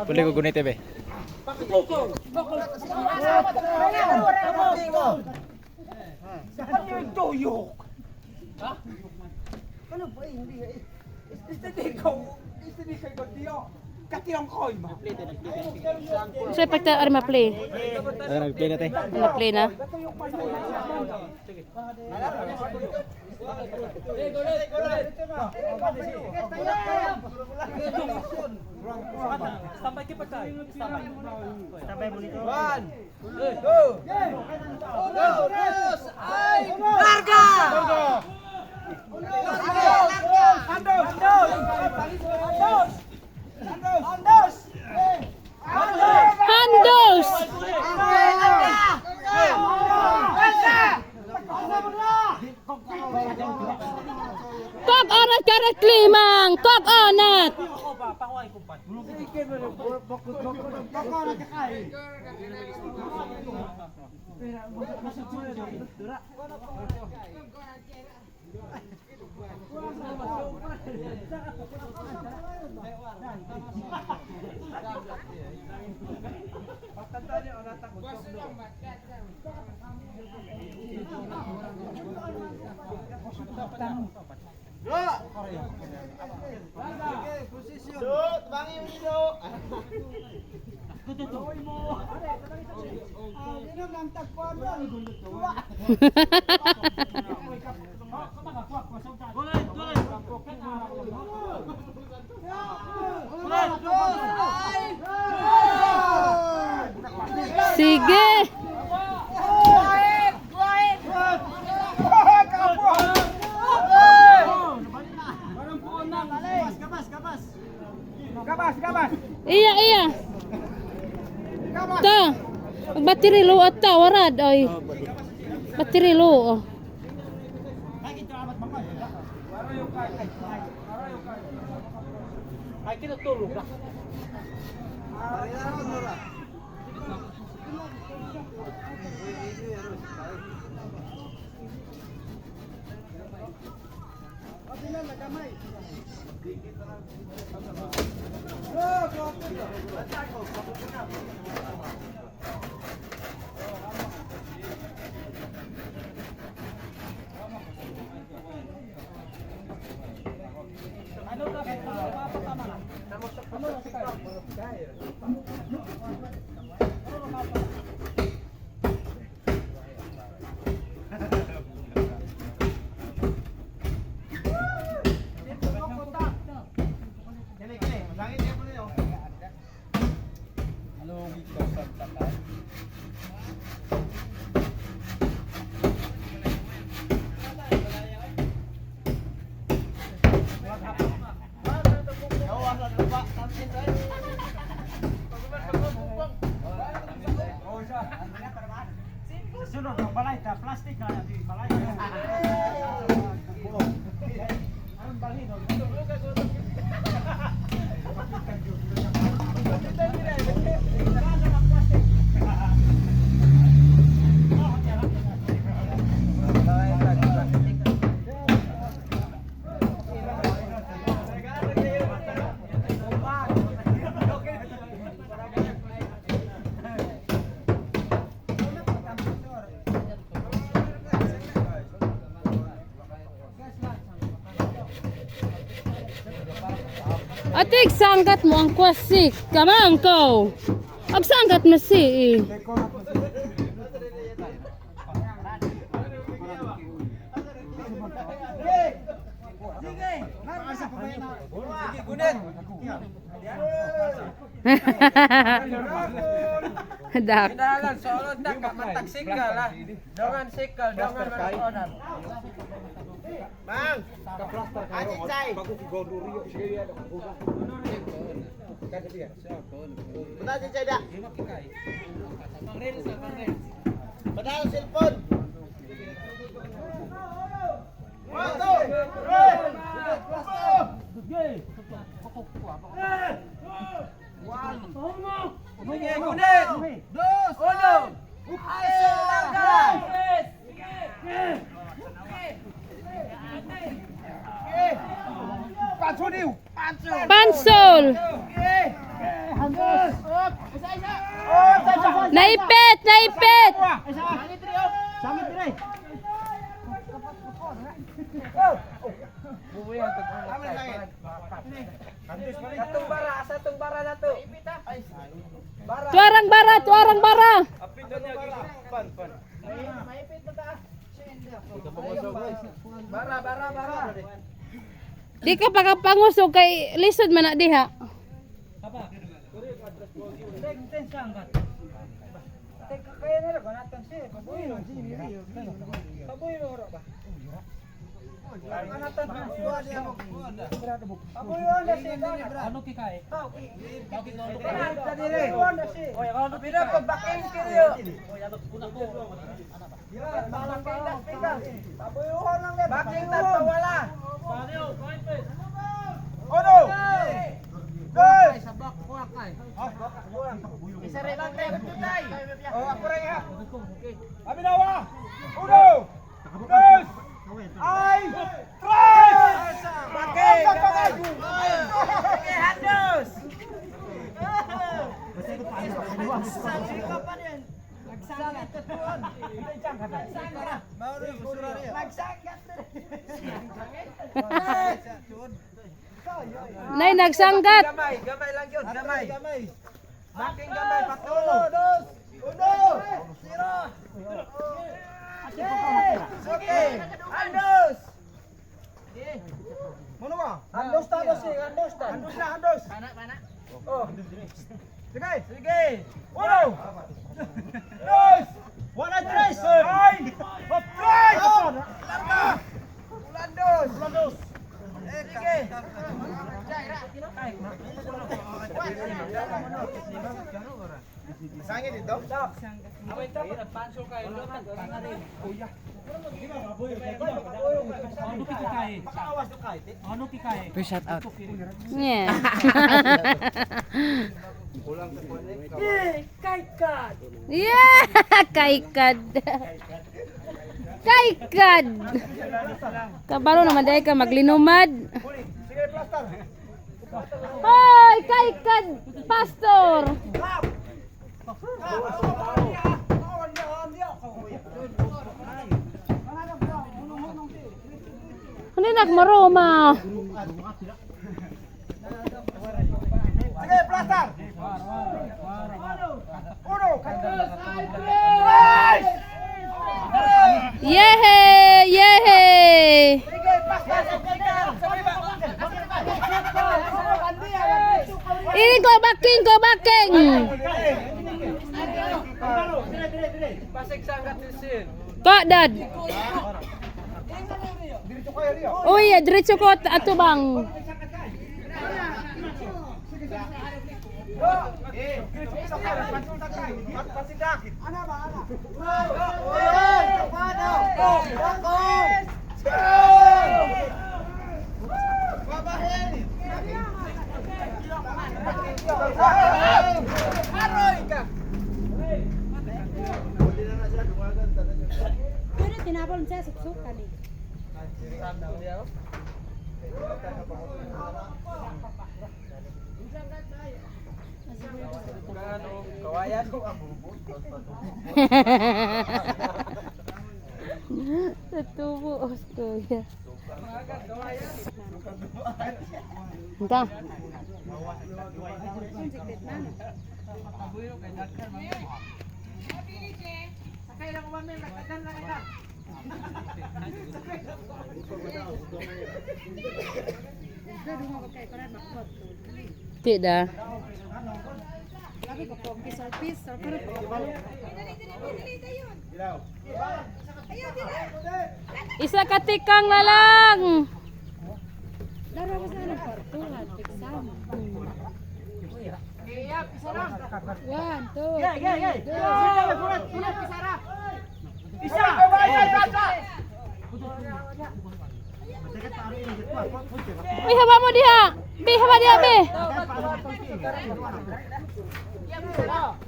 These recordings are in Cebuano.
Puli ko gunite be. Ano yung tuyok? Ha? Ano ba? Hindi eh. Hindi ko. Hindi kayo diyo. Katiyong koy mo. So pagta arma play. Ano, nag-play na te? Ano play na? One, two, uno, dos, ay! Larga! Larga! Andos! Andos! Andos! Andos! Andos! Handos! Kog onat karat limang! Kog onat! Sige! Gabas, gabas! Iya, iya. Ta. Battery low at ta warad oy. Battery low. Oh. Ay, kinatulog ka. Sunod ang balay ta plastic na di balay. Aron balhin. Atik sanggat mo ang kwasik. Kamang ko. Ag sanggat mo si. Eh. Dak. Dalan solo tak ka matag sikal ah. Dongan sikal, dongan manonan. Bang, Aji cai. Punta si Cai da. Padahal cellphone. One, two, three, four. Sige, kunin! Dos! Uno! Ay, larga! Sige! Pansol. Naipit, naipit. Katong bara, asa tong bara na to? Bara. Tuarang bara, tuarang bara. Bara, bara, bara. Di ka pagapangusog kay lisod man na diha. Teka, kaya nila ko natin siya. Kabuhi mo. Kabuhi mo ro ba? Kabuhi na siya. Ano kikay? Pira pag baking kiriyo. Baking tat pawala. Uno. Dos. Isa rin lang tayo tutay. Oh, ako rin ha. Aminawa. Uno. Dos. Ay. Tres. Baking. Baking handos. Nay nagsanggat. Gamay, gamay lang yun, gamay. Baking gamay, patulo. Dos, uno, zero. Okay, andos. Mano ba? Andos ta, andos eh, andos ta. Andos na, andos. Pana, pana. Oh. Sige, sige. Uno. Dos. Wala tres. Ay. Tres. Larga. Ulandos. Ulandos. Sige. Sangit dito? Please shout out. Yeah. Yeah, kaikad. Kaikad. Kabalo naman dahil ka maglinumad. Sige, plaster. Hoy, kaikad, pastor. Ano nagmaroma? Sige, plaster. Uno. Tres. Yehey! Yehey! Sige, plaster. Ini go backing, go backing. Pasig sanggat sisin. Ko dad. Diretso kayo riyo. Uy, diretso ko ato bang. Pero tinapon siya suksukan eh. Kawayan. Sa tubo, os kuya. Enta. Tidak. Isa ka tikang na lang. Daro ko sa anong kwartuhan, exam. One, two, three, go. Isa! Uy, haba mo diha. Be, haba diha, be.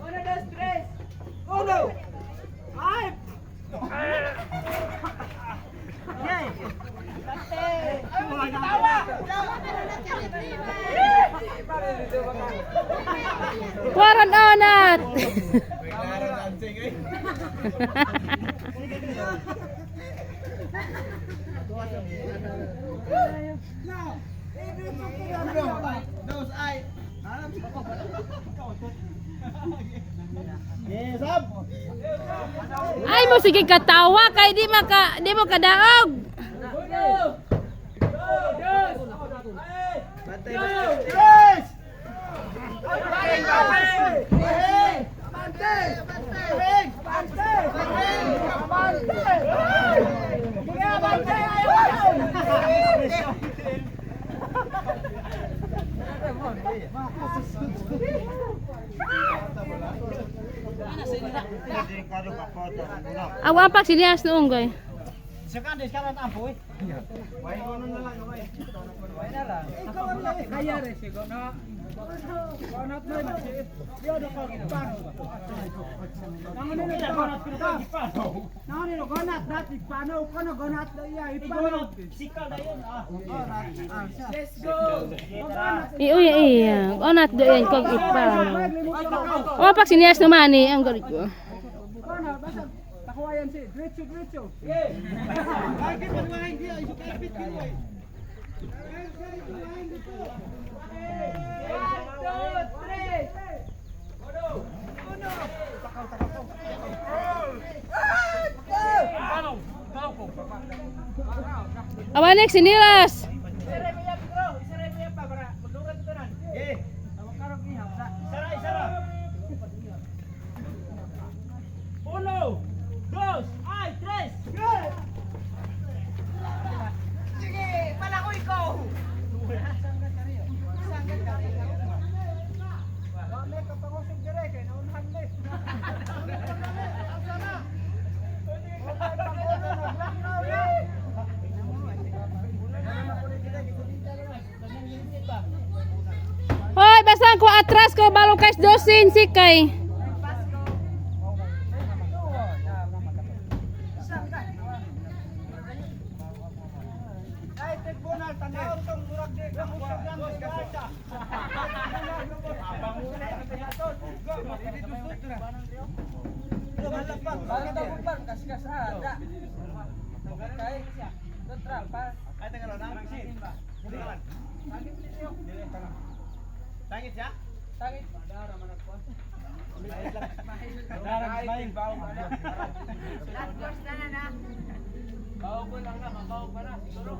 Uno, dos, tres. Uno. Ay! Ay mo sige katawa kay di mo kadaog. Tres! Abante! Abante! Abante! Abante! Abante! Awa pa siniyas noong goy. Iyo iya iya. Onat do yan kog ipa. Awa pa siniyas no mani ang gori ko. Awa next sinilas. Uno, dos, ay, tres! Sige, palakoy ko. Hoy, basta ko atras ko balong kay dosin sikay. Ay, tribunal, tanaw tong murag di kamusog lang di bata.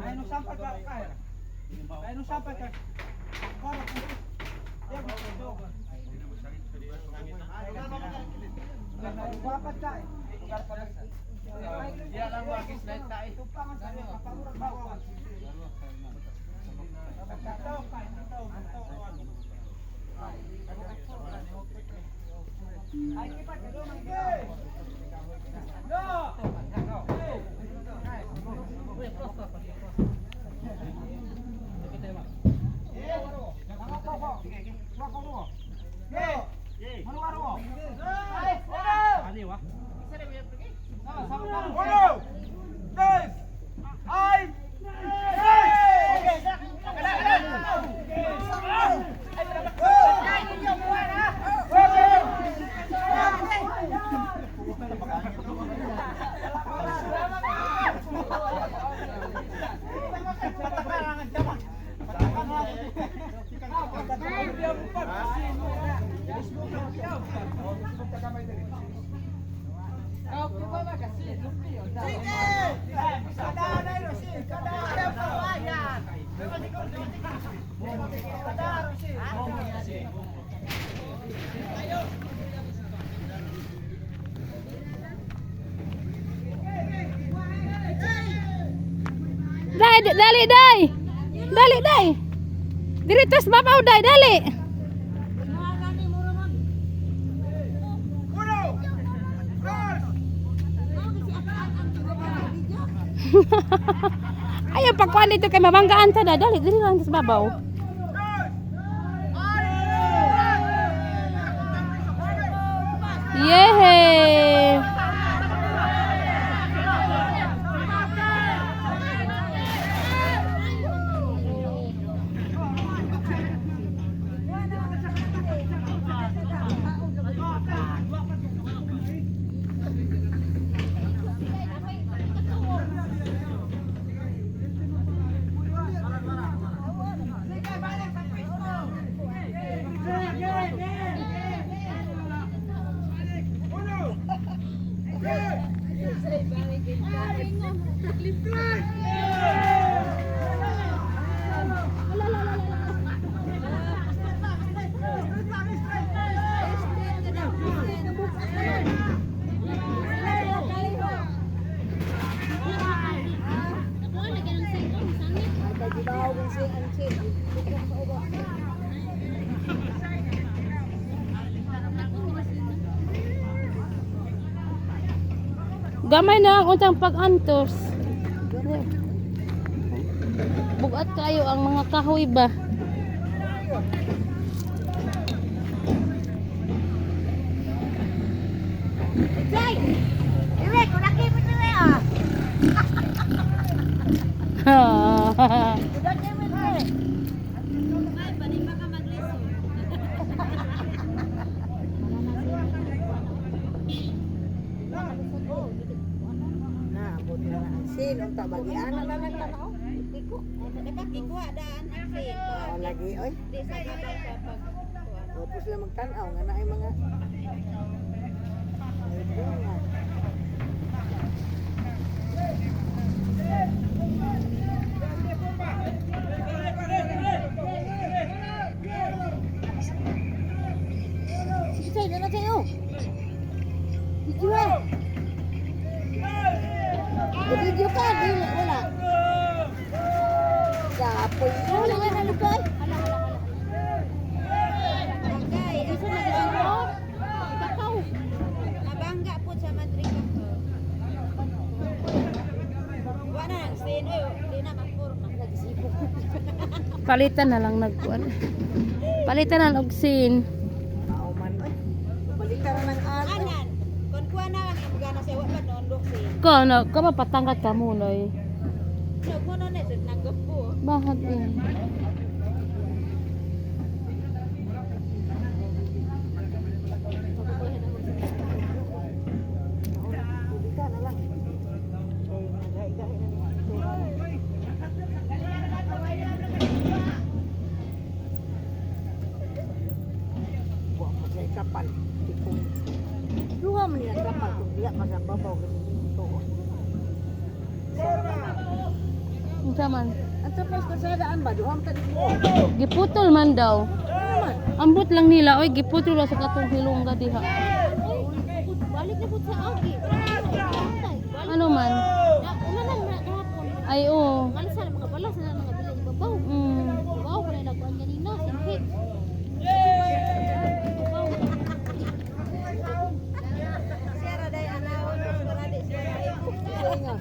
Ay, nung sampal ka, kaya. Ay, nung sampal ka. Uno, dos, ay, tres! Dai, dali dai. Dali dai. Diri tas babaw dai, dali. Uno, dos, Ayaw pagkuan dito kay mabanggaan ta da, dali diri lang tas babaw. Yehey! Gamay na ang untang pag-antos. Bugat kayo ang mga kahoy ba? Jay! Iwe, kulaki mo niwe ah. Kulaki mo niwe. Na, buti na ang sin. Unta, bagian na lang tanaw. Iko. Ikuha daan ang sin. Oh, lagi, oy. Di sa gabay sa pag Tapos sila magtanaw. Nga na ay mga... Ay, bunga. Jay, dala tayo. Video eh. Video ka, dili, wala. Kapoy. Wala nga na lugar. Hala, hala, hala. Isa na isa mo. Kakaw. Nabangga po sa Madrid ako. Wala na ang sin. Oy, di na maporma. Nagsipok. Palitan na lang nagkuan. Palitan na lang og sin. Mauman, oy. Balikan na ng alon. Anan, kon kuha na lang ang gana sa wa pa noon dok sin. Ko no, ka mapatangkat ka mo noy. No, kuno na sa nanggap po. Bakit eh? Balikan na lang. Kay nagahi-gahi na ni. Buwa pa siya kapal. Tipong. Duha man nila kapal kung diya pa sa babaw kasi ito. Unsa man? Ang tapos kalsadaan ba? Duha man ta dito. Giputol man daw. Ambot lang nila, oy giputol lang sa katong hilongga diha. Balik na po sa agi. Ano man? Una na na kahapon. Ay oo. Mga sa mga balas na mga bilang ibabaw. Babaw ko na nagkuan ganina, sinhit. Babaw. Sira day anawon para di siya ay. Nga.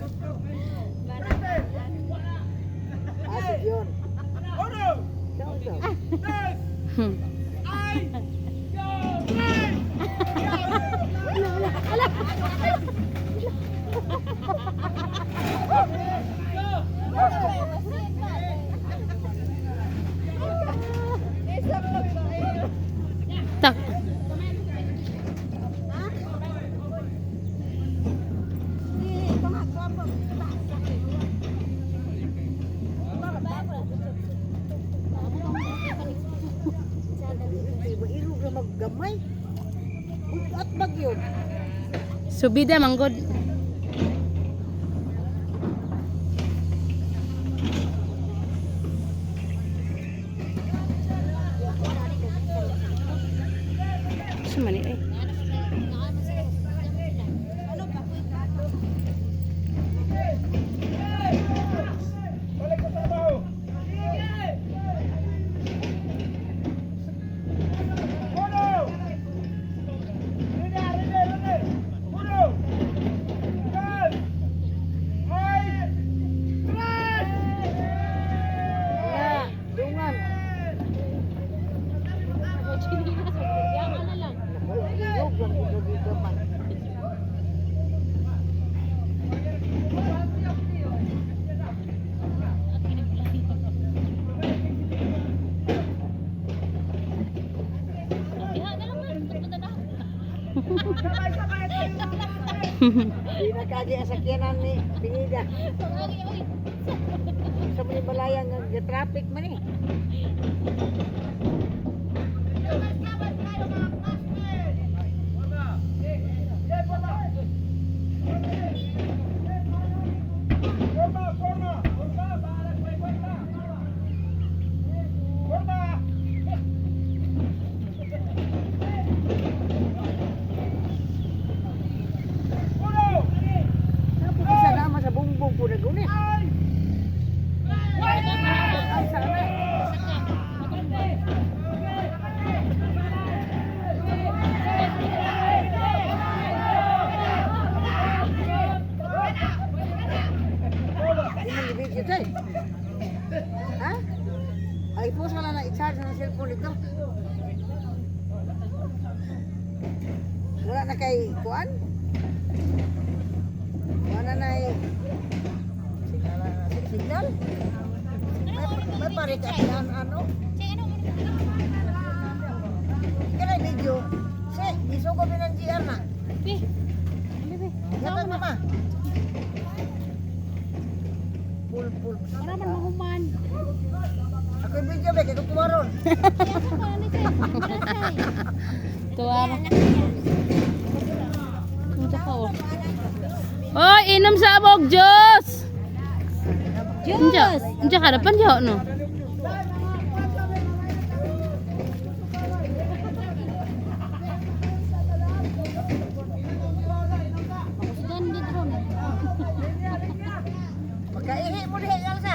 Ah, si Dion. Uno! Siya unsa? Dos! Ay! Tres! Tak. Di ba ilog na maggamay? Bugat bag yun. Subida manggod. Sa man ni ay. Balik sa trabaho! Uno! Ready, ready, ready! Uno! Dos! Ay! Tres! Nga, dungan. Naku, ilog lang ilog gamay. Di na kagi ang sakyanan ni Pinida. Sa mga balayang nga traffic man eh. Forma, forma! Forma, para kwenta! Forma! Uno! Napo ko sa nama sa bumbong po na guni. Ay! Ay, sana. cellphone dito. Wala na kay kuan? Wala na signal? May pare ka ano? Kaya video. Si, isugo mi ng GR na. Bi. Bi. Yatag mama. Full, full. Para man mahuman. Ako yung video ba, kaya tuwaron. Kaya sa kuan ni Chay. Tuwa ra. Unsa ka oh. Oy, inom sa abog Diyos. Diyos. Unsa ka dapan diho no? Sudan di drone. Magkaihi mo diha, Elsa.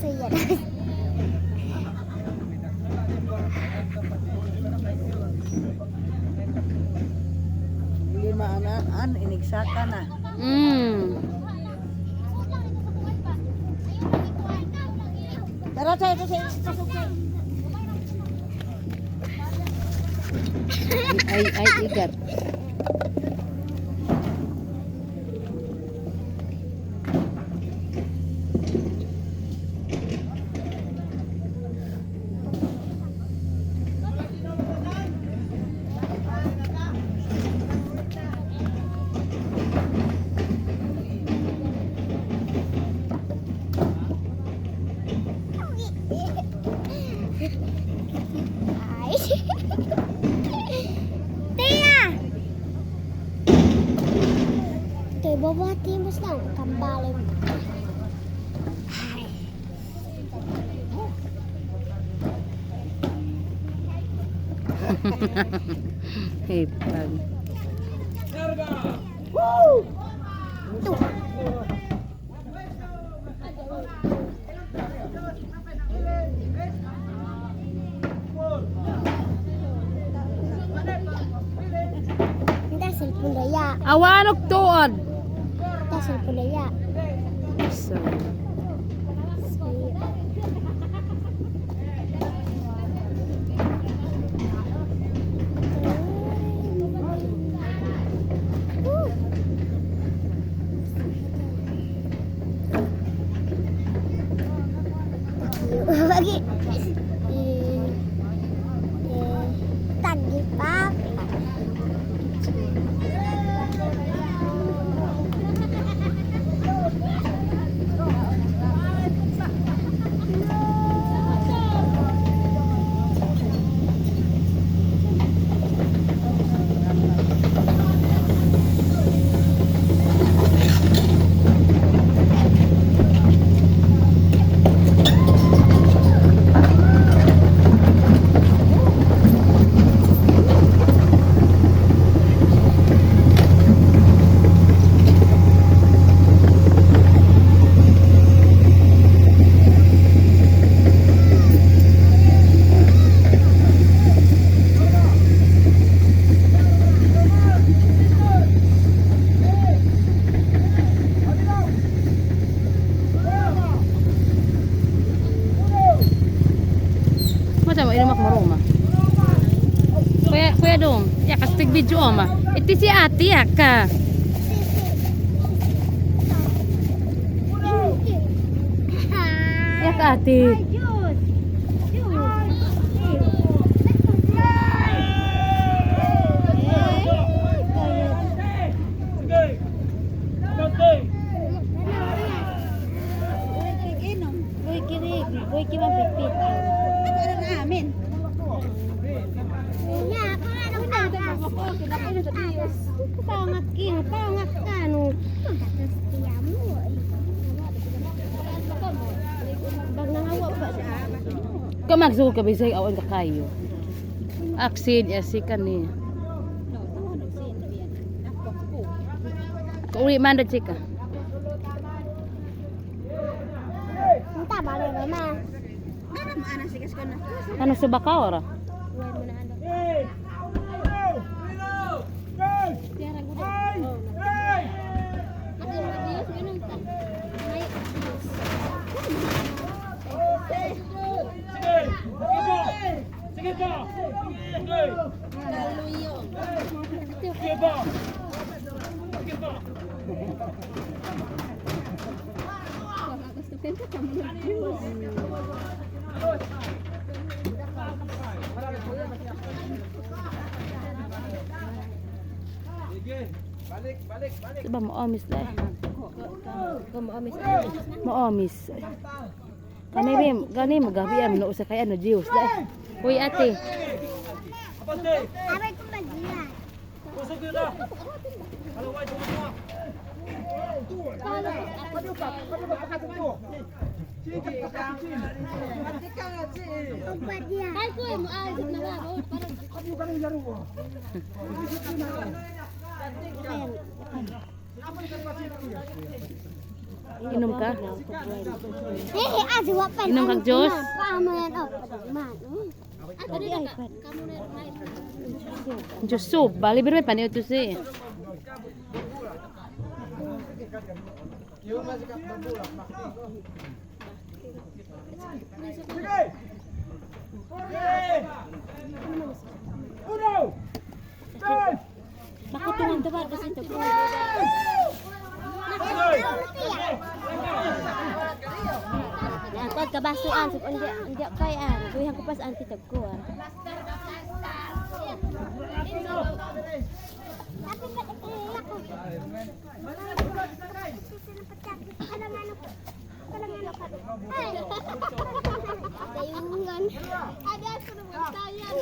Saya. Lima ana, an inigsaka na. Tara tayo kasi pasok tayo. Ay ay igar. Ay. Tia. Kay babati mo lang kambalin. Ay. Hey, pag. Hindi cellphone daya. Awanok tuod. Hindi cellphone daya. So, Lagi. Tagi pa. Mata mo inom ako maroma. Kuya, kuya dong. Ya kastig video oma. Iti si ate ya ka. Ya ka ate. Diyos. Diyos. Sige! Abante! Boy kirig, boy kimapipit. Ano na amin? Ya, kung anong agas. Anong agas? Pangat king, pangat ka no. Bag nangawa pa siya. Ka magsugo ka bisay awan ka kayo. Aksin ya si kani. Kauli man da chika. Unta ba ba ma? Ano mo ana sigas ko na? Ano sa baka ora? Ate mo Diyos ganun ta. May Kaluyo. Diba moomis dai. Kumamis. Moomis. Kani bim, gani mo gabi am no usa kay ano Diyos dai. Uy ate, Aray ko magila. Ay ko mo ay na ba parang inom ka? Eh, ah, wa pa. Inom kag Diyos? Paano yan? Oh, man. Ate ay pa. Diyos so, bali pero may paniod to si. Sige! Sige! Uno! Dos! Makutungan to ba kasi ito. Ako kabasuan sa undi undi kay an. Duhan ko pas anti tag ko. Dayungan. Ada ko naman tayo.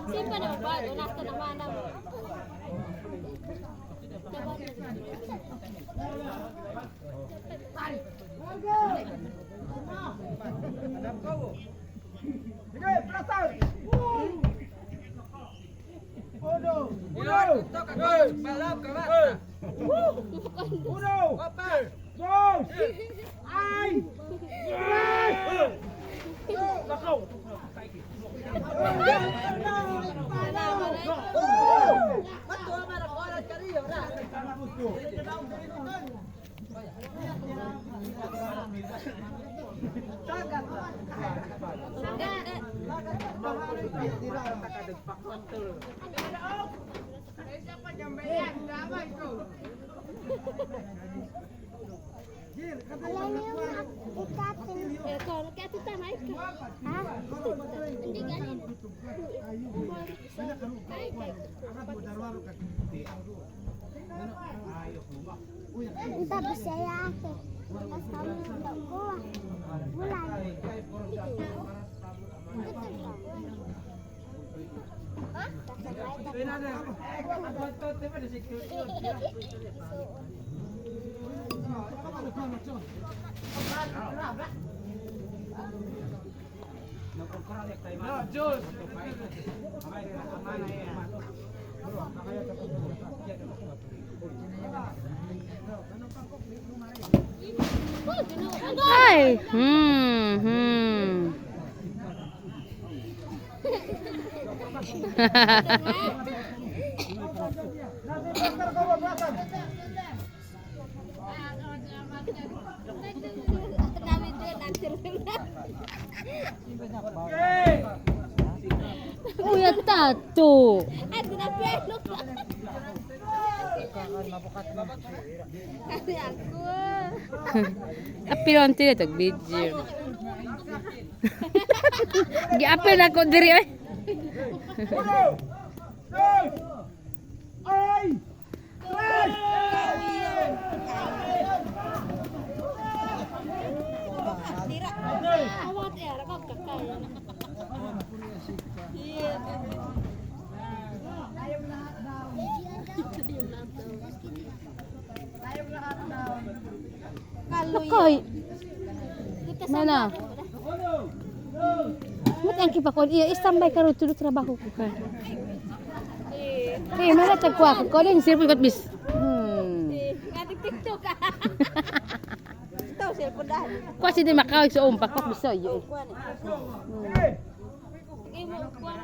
Simpa na ba? Unasta naman na. Sige, plasan! Uno! Uno! Uno! Dos! Ay! Tres! Nakaw! Ha? Hindi ganin. Unta bisaya ate. Tapos kami daw ko. Bulan. Ay, hmm. Uy, tato. Apil ang tila tag video. Giapil na ko diri ay. Uno! Dos! Ay! Tres! Nakay. Mana? Mat ang kipakon iya istambay karon tulo trabaho ko ka. Eh, mana tagwa ko ko din sirpon kat bis. Nga TikTok. Ito, cellphone dahil. Kwa si di makawig sa umpak pak bisoy. Kuha ni. Sige mo, kuha na.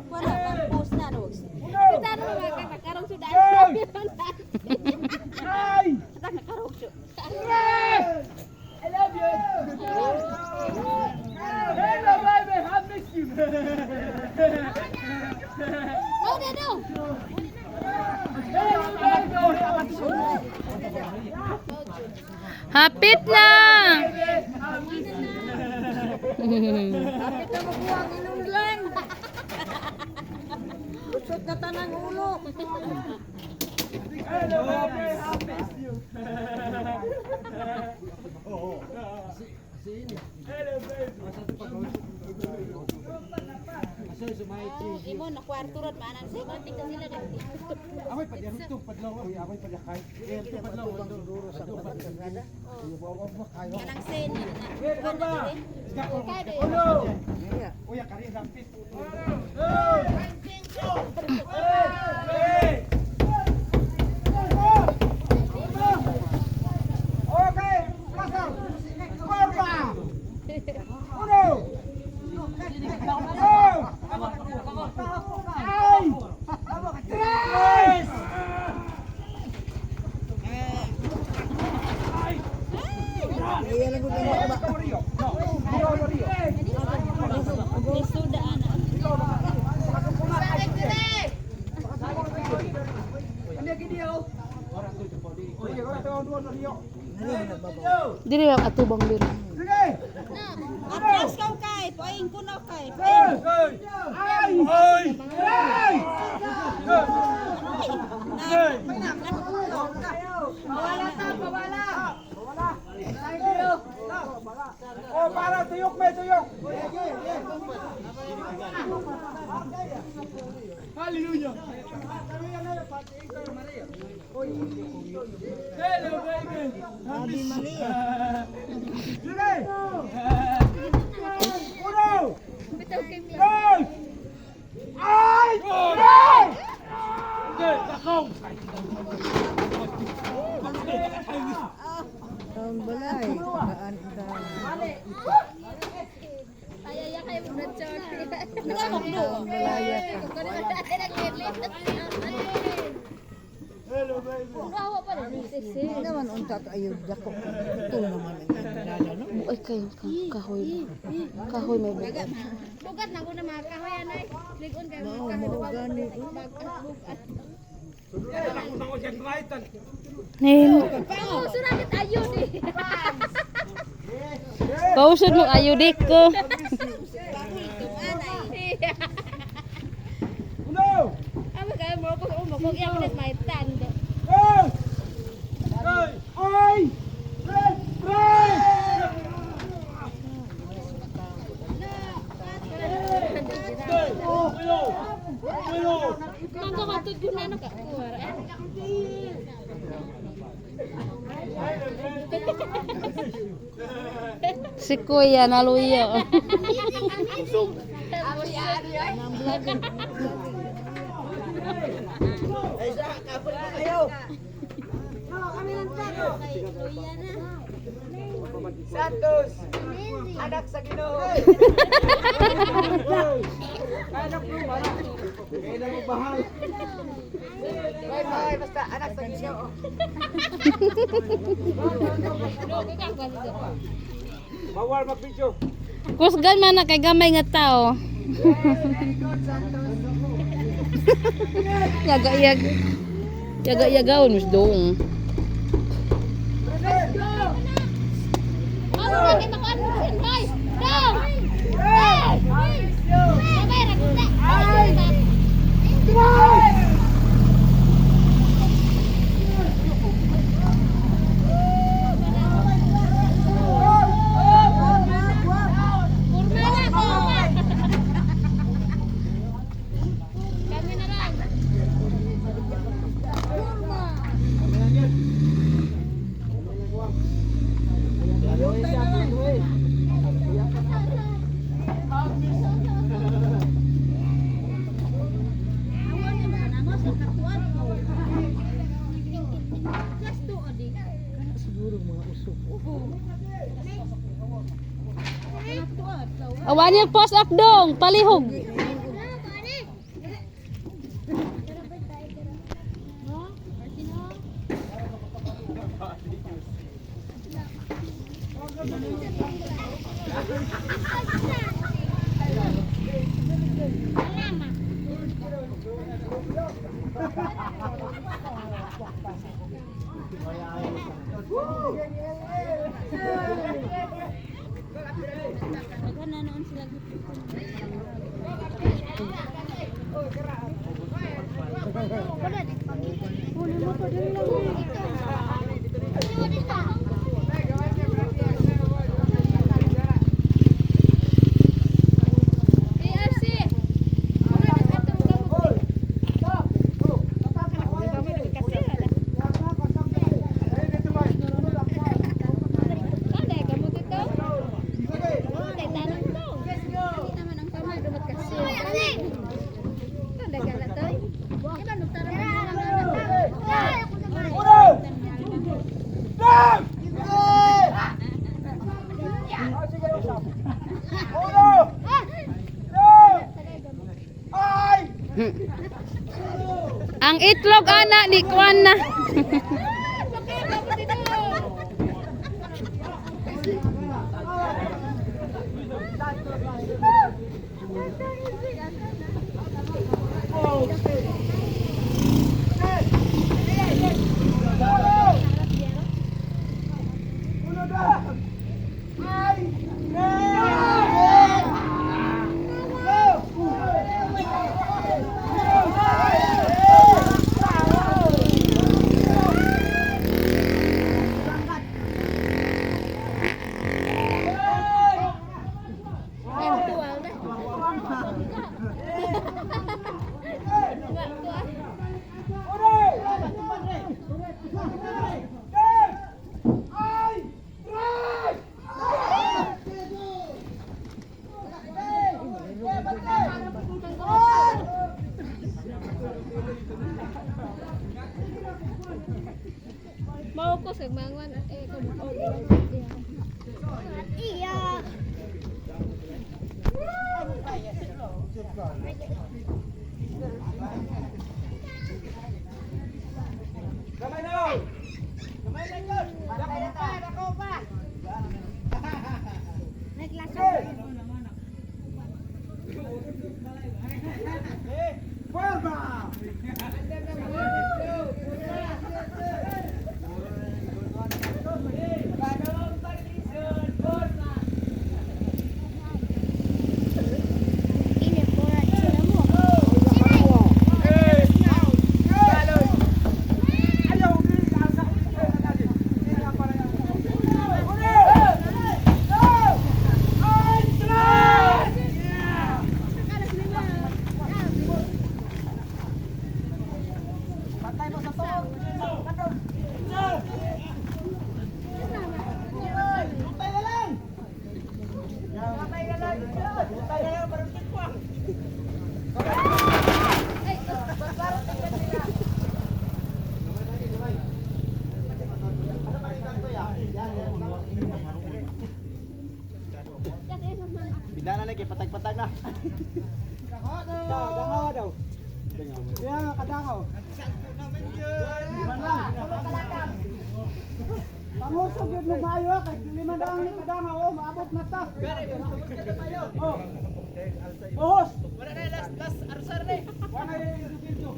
Kuha na, pang-post na. No? Kita na mga kakakarong sudan. Ay! Kita nakarong su. I love you! Hello, baby! I miss you! Oh, na no. Hello, baby! Hapit na. Kapit na mabuha ang inunlan. Lusot na tanang ulo. Hello, baby! I miss you! Hello, baby! Imo na kwarto rod maanan sa Tingnan sila dito. Kanang sen na. Kuha na dire. Uno! Okay, placer. Kurba. Uno. Dos. Ay. Tres. Lisuda ana. Dili ang atubang diri. Sige. Atras ka kay, paing kuno kay. Ay. Ay. Ay. Pawala ta, pawala. Oh, para tuyok may tuyok. Hallelujah. Hello, baby. Ave Maria. Sige. Uno. Dos. Ay! Ay! Ang balay. Kaan ka. Ay, ay, kayo mo na char. Ang balaya ka. Hello, baby. Hindi naman unta to ayod dako. Ito naman ang kilala no. Ay kayo kahoy. Kahoy may bugat. Bugat na ko na mga kahoy anay. Ligon kayo Mao mga kahoy. mao gani. Nahimo. Oo, surakit ayun eh. Kausod mo ayudik ko. Uno. Ama kayo mo ko umo ko iyak na may tando. Dos. Ay! Tres! Tres! Mangga ka tudyo na no ka. Kuwara. Si Kuya naluyo. Santos! Anak sa Ginoo! Anak mo, Kailan mo bahal? Bye bye, basta anak sa Ginoo. Bawal mag-video. Kusgan man na kay gamay nga tao. Yaga yag. Yaga yagaon mis doong. Ako na kita ko ano sin bay. Dong. Hey! Sabay ra kuda. Ay! Kurma na, kurma. Kami na lang. Awan yung post up dong, palihog. Daghan na noon sila. ARC. Uno! Dos! Uno! Dos! Ay! Ang itlog ana ni kuan na. Uno, dos! Ay! Mau ko sa mangwan eh ko. Iya. Gamay na! Gamay lang yun! Dako pa! Dako pa! Puerta! Bida na lagi, patag-patag na. Dangaw daw. Kaya kadangaw. Pangusog yun mo maayo ah, kay 500 ni kadangaw oh, maabot na ta. Oh. Bohos. Wala na last last arsar ni. Wala na dito.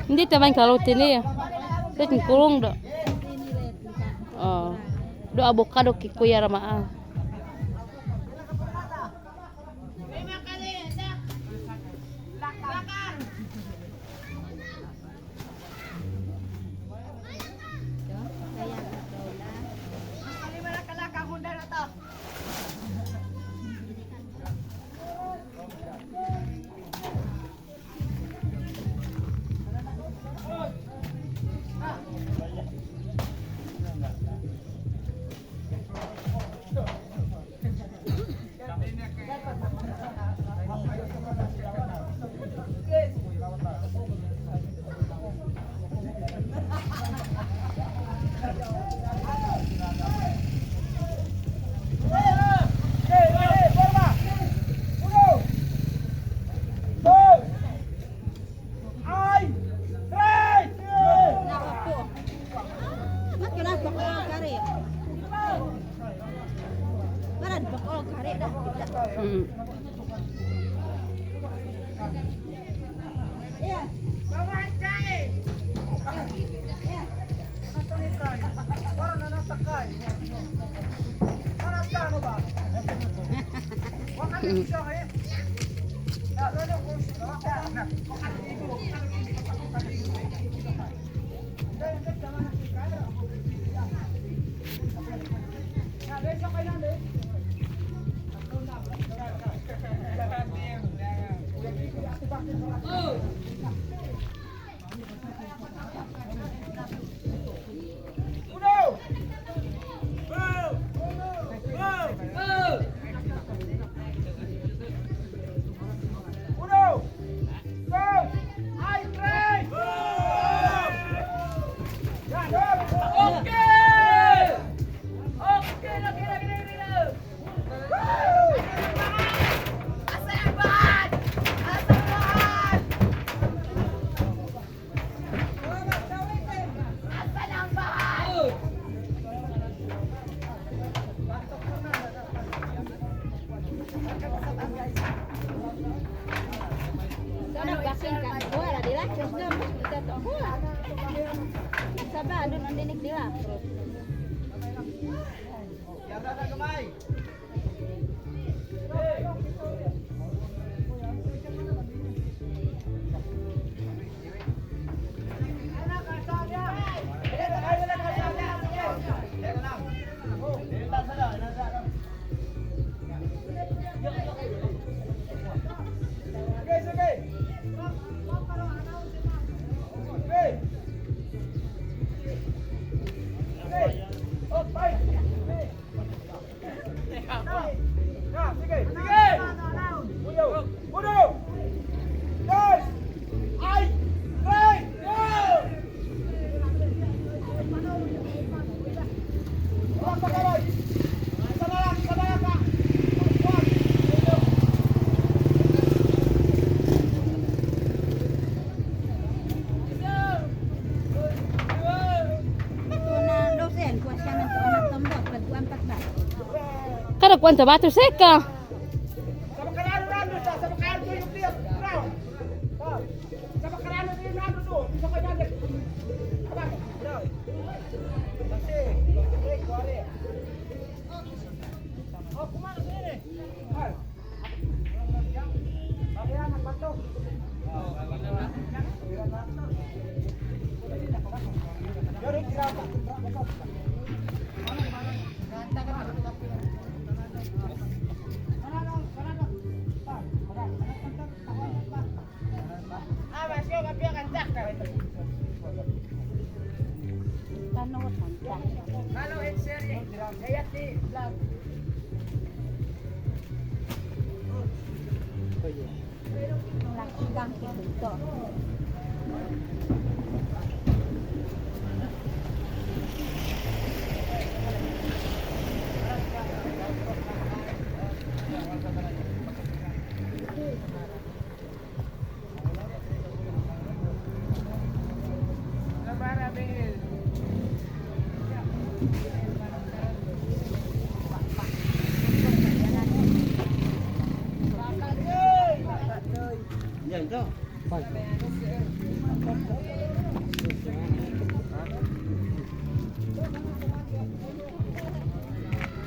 Hindi taman karote niya. Sa kulong do. Oh. Do avocado ki kuya ramaa. Kare dah. Uno! Dos! Ay, tres! Yan! Okay! Okay! Lagi, lagi, lagi, lagi! Sana basin ka. Wala dila. Terus na mas kita to. Wala. Saba doon ang dinig dila. Yara na gamay. Sige, sige! Sige! Sige! Oh, five! Sige! Na, sige! Sige! Uno! Uno! Dos! Ay! Tres! Go! Huwag pa karoy! Isa na lang, isa na lang ka! Huwag! Ito na dosen. Kuha siya ng tuon at tombot. Pagkuan patba. Kada kwanta ba to seka? Sa makarano rando sa sa makarano yung player. Bravo. Sa makarano yung rando do. Sa kanya de. Aba. Bravo. Kasi, break wale. Oh, kumano sa ini. Ay. Ayan ang bato. Yori, graba. Tanong tanta. Lakgang ito. Yan to.